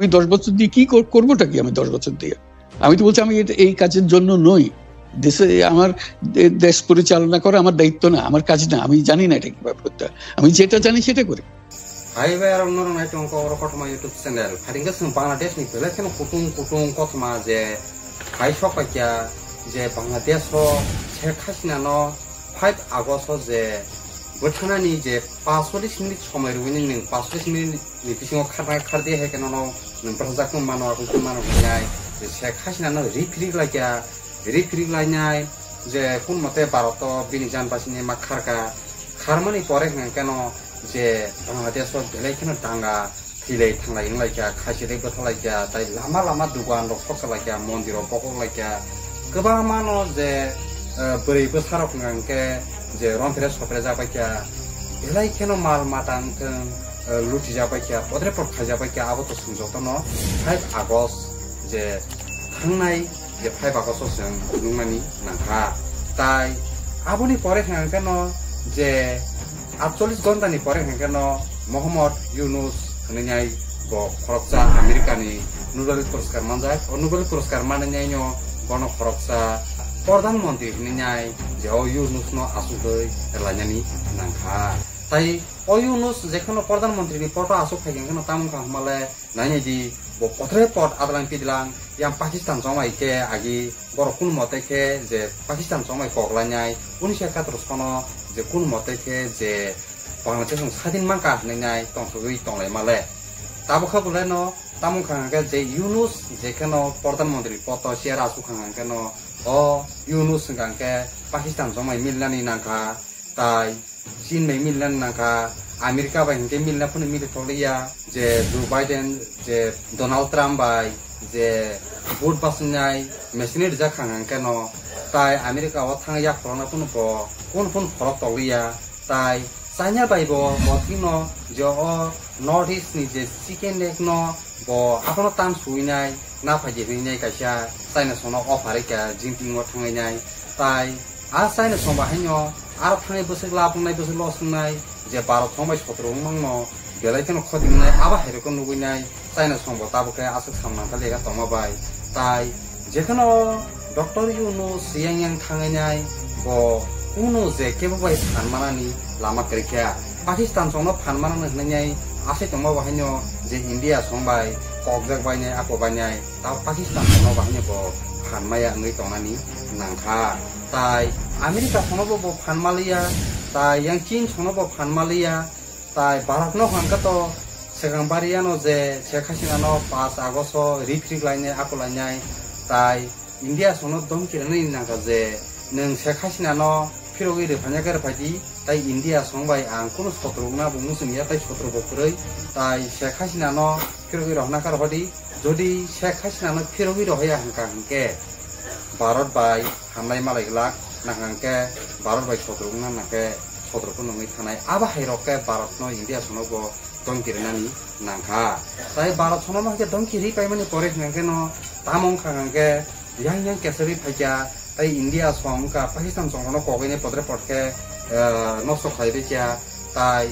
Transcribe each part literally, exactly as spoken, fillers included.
আমি দশ বছর দিয়ে কি কর-, করবোটা কি আমি দশ বছর দিয়ে? আমি তো বলছি, আমি এটা, এই কাজের জন্য নই। দেশে আমার দে-, দেশ পরিচালনা করা আমার দায়িত্ব না, আমার কাজ না, আমি জানি না এটা কিভাবে করতে হয়। আমি যেটা জানি সেটা করি। Hai bai, arong norok nai tong kok oro kothoma YouTube channel. Pharing khe chwng Bangladesh ni belai kheno kutung kutung kothoma je phai sok paikya, je Bangladesh o Sheikh Hasina no five August o je bwthanani je paanchchollish minute somoi rwini, nwng paanchchollish minute ni bisingo kharnai khardi hai khe nono nwng bwthajak tong mano, aboni tong mano hinai je Sheikh Hasina no ri phiri laikya, ri phiri lainai je kun mote Bharat o bini jan basini ma kharka, kharmani pore hwnkhe no je Bangladesh o belai kheno danga thwilai thanglai wnglaikha, khaisilai bwthalaikha, tai lama lama dugan rok soksa laikha, mondir rok bokhok laikha, kwbangma no je, eh, bwrwi bwsa rok hwnkha hwnkhe je romphre sopre jak baikha, belai kheno mal mata wngthwng, eh, luti jak baikha, podre pod khaijak baikha, abo to chwng jotono five August je thangnai je five August o chwng nuknani nangkha. Tai aboni pore hwnkha hwnkhe no je aatchollish ghonta ni pore hwnkhe no Mohammad Yunus hwnwi nai bo khoroksa America ni Nobel Puraskar manjak. O Nobel Puraskar manwi nai no bono khoroksa Pradhan Mantri hwnwi nai je o Yunus no asugwi rwlainani nangkha. Tai o Yunus jekheno Pradhan Mantri ni poto asuk phai hwnkhe no tamo wngkha hwnmale nainai di bo potre pot adlang pidlang yang Pakistan chongmai khe agi borok kunu mote khe je Pakistan chongmai kok lainai unisho ekatoro sono je kunu mote khe je Bangladesh chwng sadin manka hwnwi nai tongsogwi tonglai male. Tabuk khe bolai no tamo wngkha hwnkhe je Yunus jekheno Pradhan Mantri poto chair asuk kha hwnkhe no o Yunus hwnkha hwnkhe Pakistan chongmai milnani nangkha tai Chin bai milna nangkha, America bai hinkhe milna phano mili thokliya, je Joe Biden je Donald Trump bai je vote bachwnai machine rijak kha hwnkhe no, tai America o thang yak phorokna phano bo kun phun phorok tokliya, tai China bai bo bo thwino je o North East ni je chicken neck no bo abono tan suinai, na phaidi hwnwi nai kaisa China songno offer kha Jinping o thangwi nai, tai a China song bahaino aro thangnai bwswk lab wngnai, bwswk loss wngnai, je Bharat song bai sotro wngmangno belai kheno khoti wngnai, abo hai rokno nugwi nai China song bo tabuk khe aswk samung nangkha lega tongma bai, tai jekheno Doctor Yunus yang yang thangwi nai bo kunu je kebo bai phan manani lama kwrwi kha. Pakistan songno phan manani hwnwi nai asai tongma bo haino je India song bai kokjak bai nai, ako bai nai, tabo Pakistan songno bo haino bo phan maya wngwi tongnani nangkha. Tai America songno bo bo phan maliya, tai yang Chin songno bo phan maliya, tai Bharat no hwnkha to swkang bariya no je Sheikh Hasina no paanch August o rik rik lainai, ako lainai, tai India songno domki rwnani nangkha je nwng Sheikh Hasina no phirogwi rwphaina khe rwphaidi, tai India song bai ang kunu sotro wngna bo muchung ya, tai sotro bo kwrwi, tai Sheikh Hasina no phirogwi rohna khe rohodi, jodi Sheikh Hasina no phirogwi rohya hwnkha hwnkhe Bharat bai hamlai malai glak, nangkha hwnkhe Bharat bai sotro wngna nangkhe sotro phano wngwi thanai, abo hai rok khe Bharat no India songno bo domki rwnani nangkha. Tai Bharat songno no hwnkhe domki ri paimani pore hwnkhe no tamo wngkha hwnkhe yang yang kesagwi phaikha, tai India song wngkha Pakistan song no kogwi nai podre pod khe, eh, nosto khlai baikha. Tai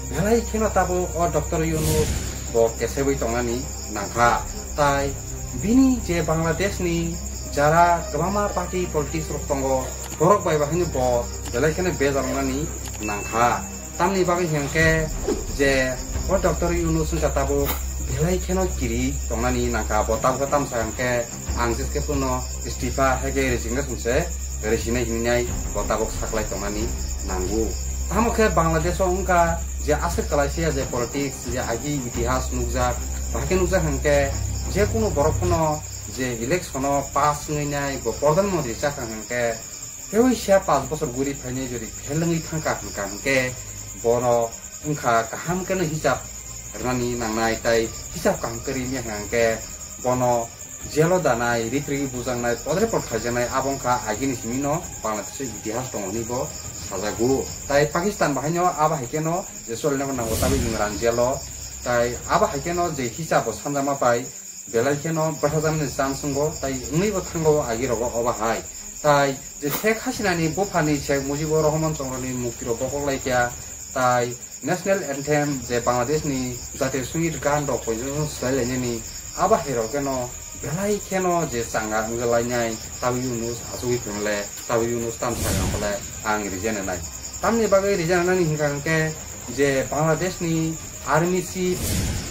belai kheno tabuk o Doctor Yunus bo kesagwi tongnani nangkha. Tai bini je Bangladesh ni jara kwbangma party politics rok tongo, borok bai bahai no bo belai kheno bejal wngnani nangkha. Tamni bagwi hwnkhe je o Doctor Yunus wngkha tabuk belai kheno kiri tongnani nangkha, bo tabuk tamsa hwnkhe ang jeske phano istifa hai khe resignation se risinai hinwi nai bo tabuk saklai tongnani nango. Tamo khe Bangladesh o wngkha je aswk kwlaisa je politics je agi itihas nukjak, bahai khe nukjak hwnkhe je kunu borok phano je election o pass wngwi nai bo Pradhan Mantri chakha hwnkhe Tei waisa paanch bochor guri phainai jodi fail wngwi thangkha hwnkha hwnkhe bono wngkha kaham kheno hisab rwnani nangnai, tai hisab kaham khe rimya hwnkha hwnkhe bono jelo danai, ritri bujaknai, podre pod khaijaknai, abo wngkha agini simino Bangladesh o itihas tongo hinwi bo sajago. Tai Pakistan bahaino abo hai kheno je solinai nango tabuk Imran jelo, tai abo hai kheno je hisab bo sanjakma bai, belai kheno bwthajakmani chance wngo, tai wngwibo thango agi rogo obo hai. Tai je Sheikh Hasinani buphani Sheikh Mujibur Rahman Chongroni mukti rok bokhok laikha, tai National Anthem je Bangladesh ni jatiyo songit gan rok poito swlai lainani Abo hai rok khe no belai kheno je changa wngwi lainai, tabuk Yunus achugwi phunle, tabuk Yunus tam sakha bole ang resign nai. Tamni bagwi resign nani hwnkha hwnkhe je Bangladesh ni army chief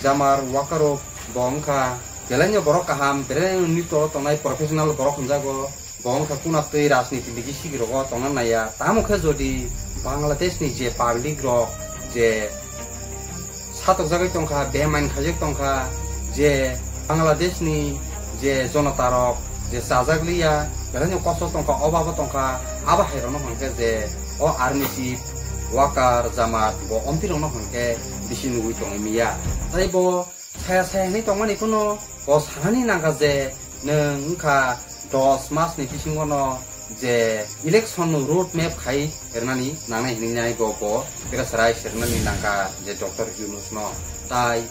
Jamar Wakar rok bo wngkha belai no borok kaham, belai no nito tongnai professional borok hwnjago. Bo wngkha kuna twi rajniti bigi sigi rogo tongna naiya. Tamo khe jodi Bangladesh ni je public rok je satokjagwi tongkha, bemain khaijak tongkha, je Bangladesh ni je jonota rok je chajak liya, belai no kosto tongkha, obabo tongkha, abo hai rokno hwnkhe je o army chief, Wakar, Jamat, bo omtwi rokno hwnkhe bisi nugwi tongwi miya. Tai bo saya saya hinwi tongmani phano bo sanani nangkha je nwng wngkha dos mas ni bisingo no je election no road map khai rwnani nangnai hinwi nai bo bo bera sarai se rwnani nangkha je Doctor Yunus no. Tai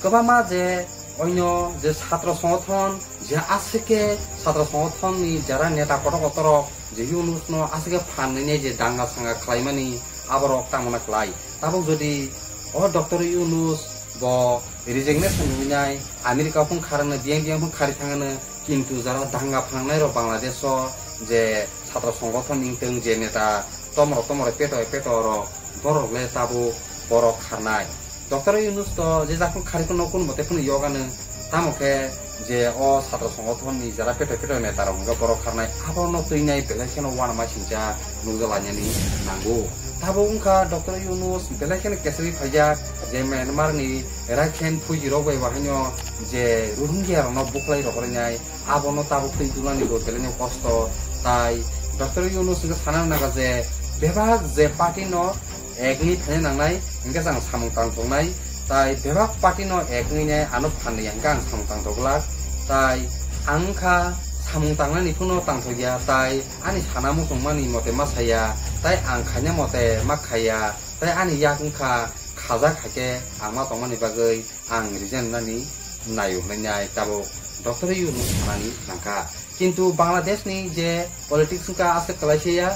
kwbangma je oino je satro songothon je aswk khe satro songothon ni jara neta kotor kotor rok je Yunus no aswk khe phan nini je danga sanga khlaimani aborok tangmana khlai. Tabuk jodi o Doctor Yunus bo resignation rwinai, America phung kharangno, biyang biyang phung khari thangano, kintu jara danga phanangnai rok Bangladesh o je satro songothon wngtong, je neta tomorok tomorok peto peto rok, borok le tabuk borok kharnai. Doctor Yunus to je jakhung khari phano kunu mote phano yogano, tamo khe je o satro songothon ni jara peto peto neta rok hwnkhe borok kharnai, abono twinai belai kheno uanama singcha nukjalainani nango. Tabuk wngkha Doctor Yunus belai kheno kesagwi phaijak, je Myanmar ni Rakhine Phuiji rok bai bo haino je Rohingya rokno buklai rok rinai, abono tabuk twi dunani bo belai no kosto. Tai Doctor Yunus hwnkhe sana nangkha je bebak je party no ek wngwi phaina nangnai, hwnkhe ang samung tangthoknai, tai bebak party no ek wngwi nai ano phan ya hwnkhe ang samung tangthok glak. Tai ang wngkha samung tangnani phano tangthok ya, tai ani sana muchungmani mote ma saya, tai ang khaina mote ma khaya, tai ani yak wngkha khajak hai khe ang ma tongmani bagwi ang resign nani naio hinwi nai tabuk Doctor Yunus sanani nangkha. Kintu Bangladesh ni je politics wngkha aswk kwlaisa ya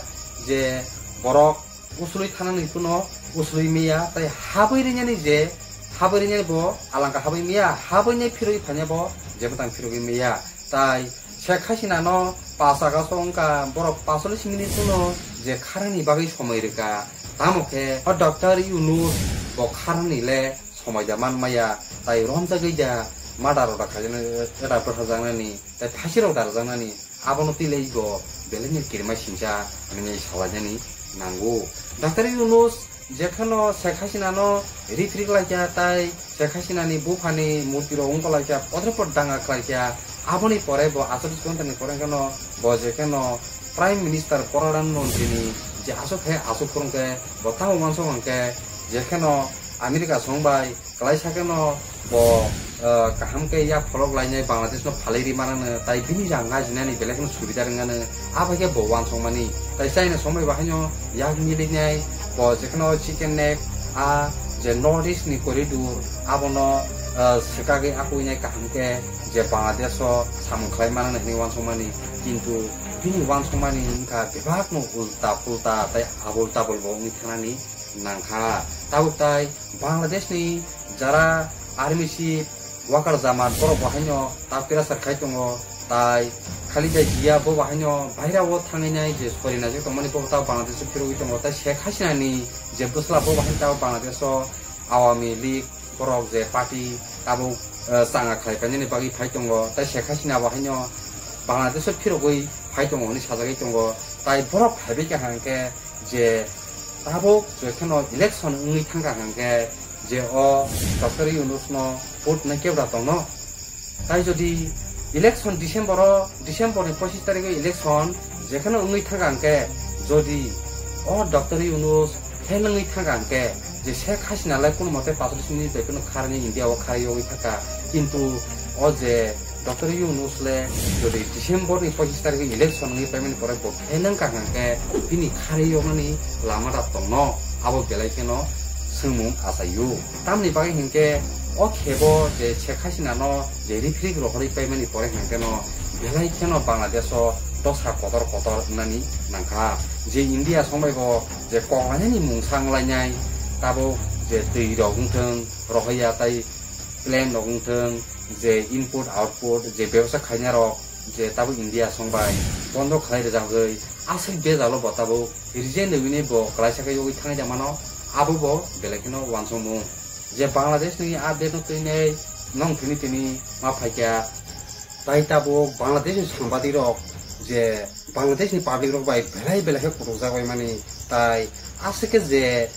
je borok usului thanani kuno usului miya, tai habwi rinani je habwi rinani bo alangka habwi miya, habwi nai phirwi phanya bo je bwtang phirwi miya. Tai Sheikh Hasina no pas August o wngkha borok pasolis minute kuno je kharani bagwi somoi rwkha, tamo khe o Doctor Yunus bo kharani le somoi da man maya, tai romjagwi da murder rok da khajaknai, da bwtharjaknani, tai phasi rok da rwjaknani, abono twi le ego belai ni kirima singcha hinwi salainani nango. Doctor Yunus jekheno Sheikh Hasina no rifrik laikha, tai Sheikh Hasina ni buphani murti rok wngkha laikha, podre pod danga khlaikha, aboni pore bo acholish ghonta ni pore kheno bo jekheno Prime Minister Pradhan Mantri ni je aswk khe aswk phuru khe bo tamo uansuk hwnkhe jekheno America song bai kwlaisa kheno bo, eh, kaham khe yak pholok lainai Bangladesh no phalwi ri manano, tai bini rang gajinani belai kheno subida rwngano, abo khe bo uansukmani. Tai China song bai bo haino yak milinai bo jekheno chicken neck a je North East ni corridor abono, eh, swkagwi akuinai kaham khe je Bangladesh o samung khlai manano hinwi uansukmani, kintu bini uansukmani wngkha bebakno ulta pulta tai abul tabul bo wngwi thanani nangkha. Tabuk tai Bangladesh ni jara army chief Wakar Jamat borok bo haino ta pressure khai tongo, tai Khaleda Zia bo bo haino baira o thangwi nai je sori naijak tongmani bo ta Bangladesh o phirogwi tongo, tai Sheikh Hasina ni je bwsla bo bo haino ta Bangladesh o Awami League borok je party tabuk, eh, changa khlai painani bagwi phai tongo, tai Sheikh Hasina bo haino Bangladesh o phirogwi phai tongo hinwi sajagwi tongo, tai borok phaibai kha hwnkhe je tabuk jekheno election wngwi thangkha hwnkhe je o Doctor Yunus no vote nai kebra tongno. Tai jodi election December o, December ni pochis tarikh o election jekheno wngwi thangkha hwnkhe, jodi o Doctor Yunus fail wngwi thangkha hwnkhe, je Sheikh Hasina lai kunu mote pasolis minute bai phano kharani India o kharwi yogwi thangkha, kintu o je Doctor Yunus le jodi December ni pochis tarikh election ni payment pore bo phenang ka hwnkhe bini kharwi yoknani lama da tongno, abo belai kheno swngmung achaio. Tamni bagwi hinkhe o khebo je Sheikh Hasina no je rifrik rohorwi paimani pore hinkhe no belai kheno Bangladesh o dosa kotor kotor wngnani nangkha. Je India songbai bo je kok lainani mungsa wnglainai, tabuk je twi rok wngthwng, rohorya tai plane rok wngthwng, je input output je bebsa khainai rok je tabuk India song bai bondo khlai rwjagwi aswk bejalo bo tabuk resign rwini bo klaisa khe yogwi thangwi mano, abo bo belai kheno uansukmung. Je Bangladesh ni update no twi nei nong tini tini ma phaikha, tai tabuk Bangladesh ni sangbadik rok je Bangladesh ni public rok bai belai belai khe kutukjak bai mani, tai aswk khe je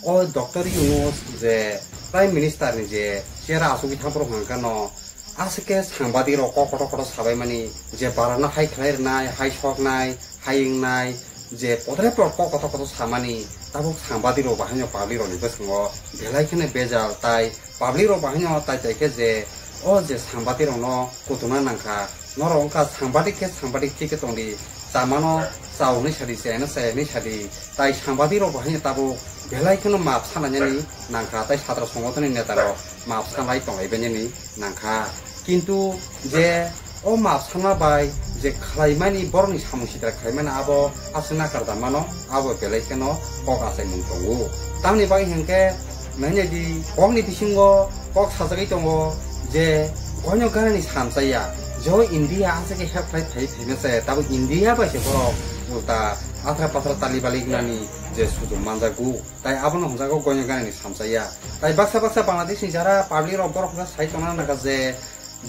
o Doctor Yunus je Prime Minister ni je chair o achugwi thangphuru hwnkha no, aswk khe sangbadik rok kok kotor kotor sabai mani, je bara no hai khlai rwnai, hai soknai, hai wngnai, je podre pod kok kotor kotor samani, tabuk sangbadik rok bahaino public rok ni bwskango belai kheno bejal, tai public rok bahaino tai tai khe je o je sangbadik rok no kutuna nangkha, norok wngkha sangbadik khe sangbadik thik khe tongdi, chamano cha hwnwi sadi, chaino chaya hwnwi sadi, tai sangbadik rok bahaino tabuk belai kheno maap sanlainani nangkha, tai satra songothon ni neta rok maap sanlai tonglaibani nangkha. Kintu je o maap sanma bai je khlaimani, borokni samung sitra khlaimani, abo aswk nakar da mano, abo belai kheno kok achaimung tongo. Tamni bagwi hinkhe nainai di, kokni bisingo kok sajagwi tongo je goino ganani samchaya, je o India aswk khe help khlai phai phai masa, tabuk India bai se borok ulta athra pathra tali bali wngnani je sujum manjago, tai abono hwnjago goino ganani samchaya. Tai baksa baksa Bangladesh ni jara public rok borok no sai tongna nangkha je,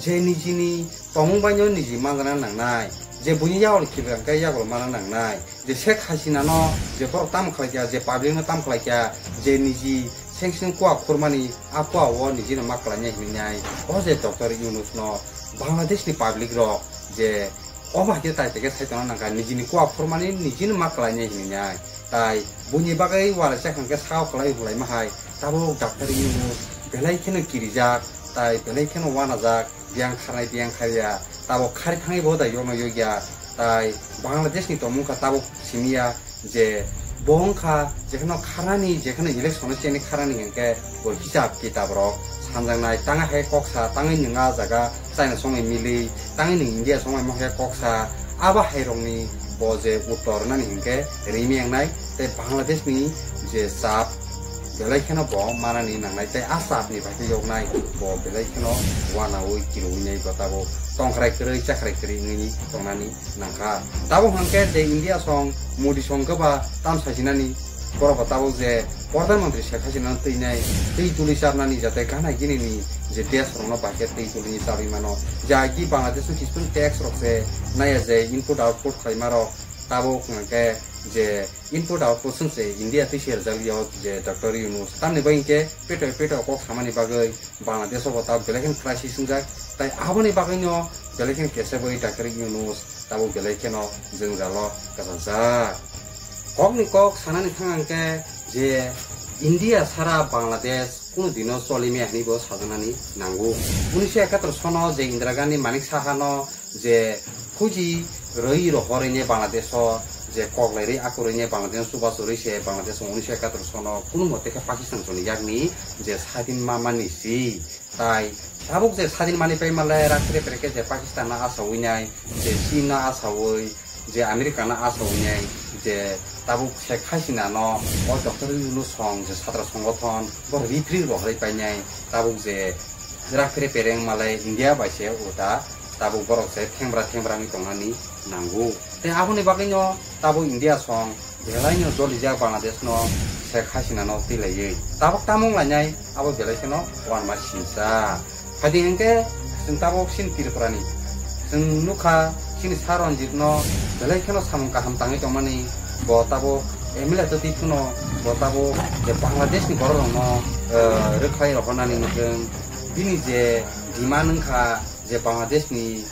je nijini tongmung bai no niji manjana nangnai, je buini yago khibrang khe yago mana nangnai, je Sheikh Hasina no je borok tamo khlaikha, je public no tamo khlaikha, je niji seng seng kua khurmani a kua o niji no ma khlainai hinwi nai, o je Doctor Yunus no Bangladesh ni public rok je omo hai khe tai teke sai tongna nangkha, nijini kua khurmani nijini ma khlainai hinwi nai. Tai buini bagwi uanaisa hwnkhe sao khlai hwlai ma hai, tabuk Doctor Yunus belai kheno kirijak, tai belai kheno uanajak, biyang kharnai biyang kharya, tabuk khari thangwi bo dai yokno yokya, tai Bangladesh ni tongmung kha tabuk simiya, je bo wngkha jekheno kharnani, jekheno election o cheni kharnani hinkhe bo hisab kitab rok sanjaknai, tangwi hai kok sa, tangwi nwng a jaga China songwi milwi, tangwi nwng India songwi mokhe kok sa, abo hai rokni bo je uttor nani hinkhe rimi wngnai, tei Bangladesh ni je chap belai kheno bo manani nangnai, tei a chap ni bai khe yoknai bo belai kheno uanaui kiroui nai bo tabuk tongkhrai kwrwi chakrai kwrwi wngwi tongnani nangkha. Tabuk hwnkhe je India song, Modi song khe ba tam sajinani, borok bo tabuk je Pradhan Mantri Sheikh Hasina no twi nai, twi tuli chapnani jate gana gini ni je desh rok no bai khe twi tuli ni chabwi mano. Je agi Bangladesh o kisu tax rok se naiya je input output khlaima rok, tabuk hwnkhe je input output swng se India twi se rwjak liya o je Doctor Yunus. Tamni bai hinkhe peto peto kok samani bagwi Bangladesh o bo tabuk belai kheno crisis wngjak. Tai aboni bagwino belai kheno kesebwi Doctor Yunus tabuk belai kheno jwngjalo kwchajak. Kokni kok sanani thang ang khe je India sara Bangladesh kunu dino choli maya hinwi bo sajaknani nango. Unisho ekatter sono je Indira Gandhi Manik Saha no je phuji rwi rohorwi ne Bangladesh o je koklai rwi akurwi ne Bangladesh chubachu rwi se Bangladesh o unisho ekatter sono kunu mote khe Pakistan choli yakni je sadin ma mani si. Tai tabuk je sadin mani pai male rak pere pere khe je Pakistan no asaui nai, je Chin no asaui, je America no asaui nai, je tabuk Sheikh Hasina no o Doctor Yunus song je satra songothon bo rifri rohorwi painai, tabuk je rak pere pere wng male India bai se uta tabuk borok se thengbra thengbra wngwi tongnani nango. Tei aboni bagwino tabuk India song belaino jolijak Bangladesh no Sheikh Hasina no twilaiwi tabuk tamo wnglainai abo belai kheno uanma singsa. Phaidi hinkhe chwng tabuk chini Tripura ni chwng nukha chini Sir Ranjit no belai kheno samung kaham tangwi tongmani, bo tabuk M L A twtwi phano bo tabuk je Bangladesh ni borok rok no, eh, rwkhlai rohornani mwkhwng bini je demand wngkha je Bangladesh ni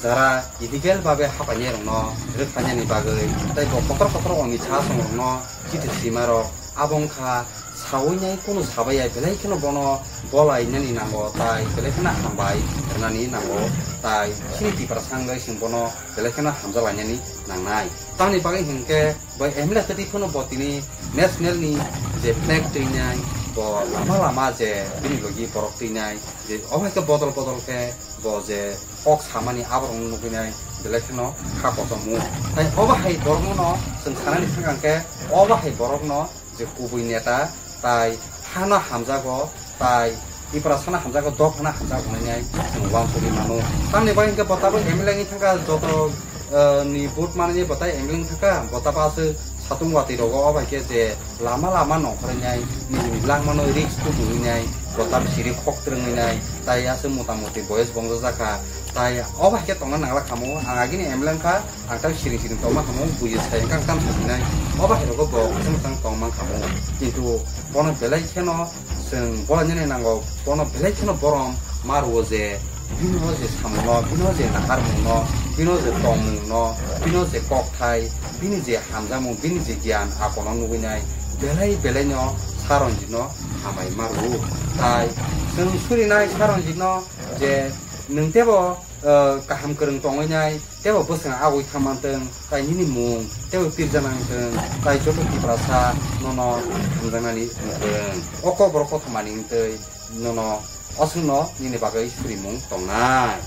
jara illegal babe hapainai rokno rwkhlainani bagwi, tei bo kotor kotor Amit Shah song rokno chiti swima rok abo wngkha saui nai kunu sabaiya belai kheno bono bolai nani nango, tai belai kheno hambai rwnani nango, tai chini Tiprasa wngwi chwng bono belai kheno hamjak lainani nangnai. Tamni bagwi hinkhe bai M L A kwtwi phano bo tini national ni je flag twinai, bo lama lama je bini logi borok twinai, je obo hai khe bodol bodol khe bo je kok samani aborokno nugwi nai belai kheno kha kochomung. Tai obo hai borokno chwng sanani thang khe obo hai borokno je kubui neta tai hano hamjago tai Tiprasa no hamjago, dopha no hamjago hinwi chwng uansugwi mano. Tamni bagwi hwnkhe bo tabuk M L A wngwi thangkha, joto, eh, ni vote manwi bo tai M L A wngwi thangkha, bo tabuk aswk satung watwi rogo, o bai khe je lama lama nongkhorwi nai, nini langmano risk tubu wngwi nai, bo tabuk siri khok twrwngwi nai, tai aswk mota moti boyes bongsa jakha, tai o bai khe tongna nangla khamu, ang agini M L A wngkha, ang tang siring siring tongma khamu, buji sai wngkha, ang tang sasinai, o bai khe rogo bo kwchang kwchang tongma khamu, kintu bono belai kheno chwng bola nini nango, bono belai kheno borom ma rwo je, bini o je samungno, bini o je naharmungno, bini o je tongmungno, bini o je kokthai, bini je hamjakmung, bini je giyan akono nugwi nai, belai belai no Saranjit no hambai ma rwo. Tai chwng surinai Saranjit no je nwng tebo, eh, kaham kwrwng tongwi nai, tebo bwswng agwi thang mantwng, tai nini mung tebo pirja nangtwng, tai joto Tiprasa nono hamjaknani wngtwng. O kokborok kothomani wngtwi nono oswkno nini bagwi surimung tongnai.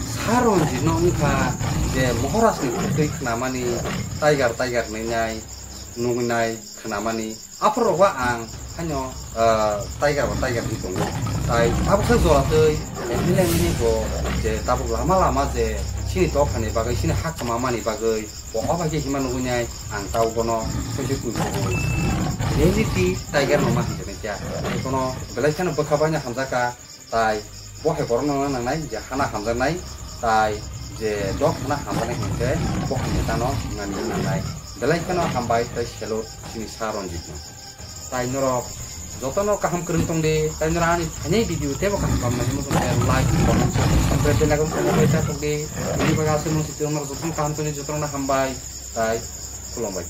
Saranjit no wngkha je Maharaj ni kwtwi khnamani, tiger tiger nai nai nugwi nai khnamani, aphuru rogo ang haino, ah, tiger ba tiger wngwi tongo. Tai tabuksa jora twi M L A wngwi bo je tabuk lama lama je chini dophani bagwi, chini ha kwmamani bagwi bo o bai khe hima nugwi nai, ang tabuk bono soise twi kubui reality tiger no ma hinjak nai kya. Bono belai kheno bwkha bai no hamjak kha. Tai bo hai borokno nangnai je hana hamjaknai, tai je dok hana hamjaknai hinkhe bo hai netano nani nangnai. Belai kheno hambai tai salute chini Saranjit no. Tai norok jotono kaham kwrwng tongdi, tai norok ani phainai video teibo kaham kaham nai hwnwi tongkhe like, comment, share, subscribe, bell icon khobwi bai ta thokdi. Bini bagwi aswk mung sitwng norok jotono kaham tongdi, jotono hambai, tai khulumbai.